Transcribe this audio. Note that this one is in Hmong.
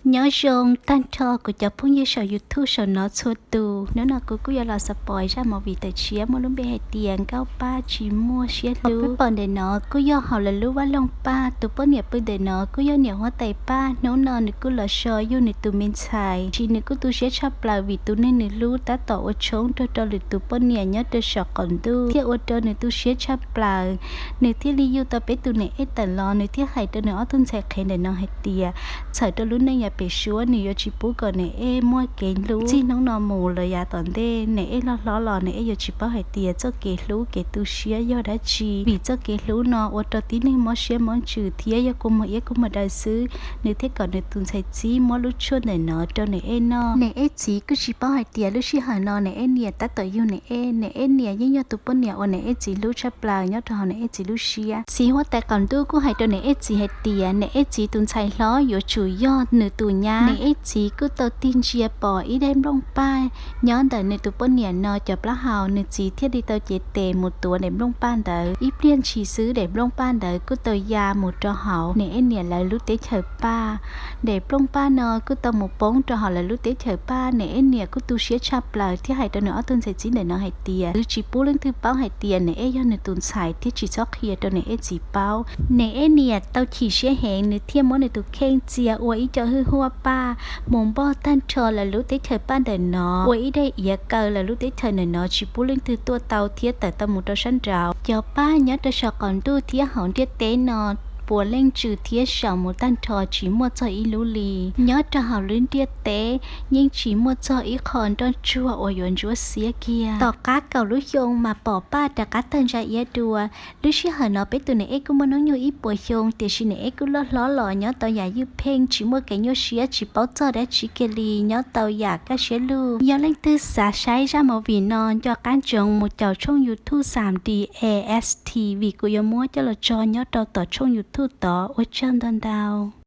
Nyob zoo tag nrho kuv cov phooj ywg saum YouTube saum no txhua tus. Hnub no kuv kuj yuav los xav pom zaj movie tawm tshiab muaj lub npe hais tias Nkauj Paj tsis muaj siab hlub. Peb pom ntawm no kuj yog hauv lawv lub vaj loog Paj. Tus poj niam pw ntawm no kuj yog niam huab tais Paj. Hnub no nws kuj los so yug nws tus me ntxhais, tsis nws kuj tu siab tshaj plaws vim tus neeg nws hlub tab tom ua tshoob nrog rau lwm tus poj niam nyob rau saum qaum ntuj thiaj ua rau nws tu siab tshaj plaws. Nws thiaj li yug tau peb tus Niam Ej tawm los, nws thiaj hais rau nws ob tug ntxhais qhev ntawm no hais tias txhawm rau lub neej yav pem suab nws yuav tsis pub kom Niam Ej muaj kev hlub. Txij hnub no mus los yav tom ntej Niam Ej loj hlob los Niam Ej yuav tsis paub hais tias txoj kev hlub kev tu siab yog dab tsi, vim txoj kev hlub no ua rau tib neeg mob siab mob ntsws thiab yog kua muag iab kua muag daw xwb. Nws thiaj kom nws tus ntxhais txib muab lub tshuaj ntawm no rau Niam Ej noj. Niam Ej txiv kuj tsis paub hais tias lub sij hawm no Niam Ej niam tab tom yug Niam Ej. Niam Ej niam yeej yog tus poj niam uas Niam Ej txiv hlub tshaj plaws nyob rau hauv Niam Ej txiv lub siab. Txiv huab tais qaum ntuj kuj hais rau Niam Ej txiv hais tias Niam Ej txiv tus ntxhais hlob yuav tsum yog nws tus nyab. Niam Ej txiv kuj tau tig ntsia pom ib daim nplooj paj nyob ntawm nws tus poj niam no cov plaub hau, nws txiv thiaj li tau cev tes mus tuav daim nplooj paj ntawd. Ib pliag ntshis xwb daim nplooj paj ntawd kuj tau ya mus rau hauv Niam Ej niam lawv lub teb chaws Paj. Daim nplooj paj no kuj tau mus poob rau hauv lawv lub teb chaws Paj. Niam Ej niam kuj tu siab tshaj plaws thiab hais rau nws ob tug ntxhais txib ntawm no hais tias nws tsis pub leej twg paub hais tias Niam Ej yog nws tus ntxhais thiab tsis txhob qhia rau Niam Ej txiv paub. Niam Ej niam tau chim siab heev, nws thiaj muab nws tus kheej txia ua ib co hwj huaj paj mus npog tag nrho lawv lub teb chaws Paj ntawm no, ua ib daim iav kaw lawv lub teb chaws ntawm no tsis pub leej twg tuaj tau thiab tawm tau mus rau sab nraud. Cov paj nyob rau saum qaum ntuj thiab hauv ntiaj teb no puav leej tsw thiab saum mus tag nrho tsis muaj txog ib lub li. Nyob rau hauv lub ntiaj teb yeej tsis muaj txog ib qho nroj tsuag uas yuav ntsuab xiab kiag. Tom qab kaum lub xyoo mas pom paj rov qab tawg ntsa iab dua. Lub sij hawm no peb tus Niam Ej kuj muaj hnub nyoog ib puas xyoo, tiam sis Niam Ej kuj loj hlob los nyob tau yam ywj pheej, tsis muaj kev nyuaj siab, tsis paub txog dab tsi kiag li, nyob tau yam kaj siab lug. Yog leej twg xav saib zaj movie no nco qab ntsoov mus caum tshooj YouTube Xam D A S T vim kuv yuav muab coj los tso nyob rau tom tshooj YouTube tod. Ua tsaug ntau ntau.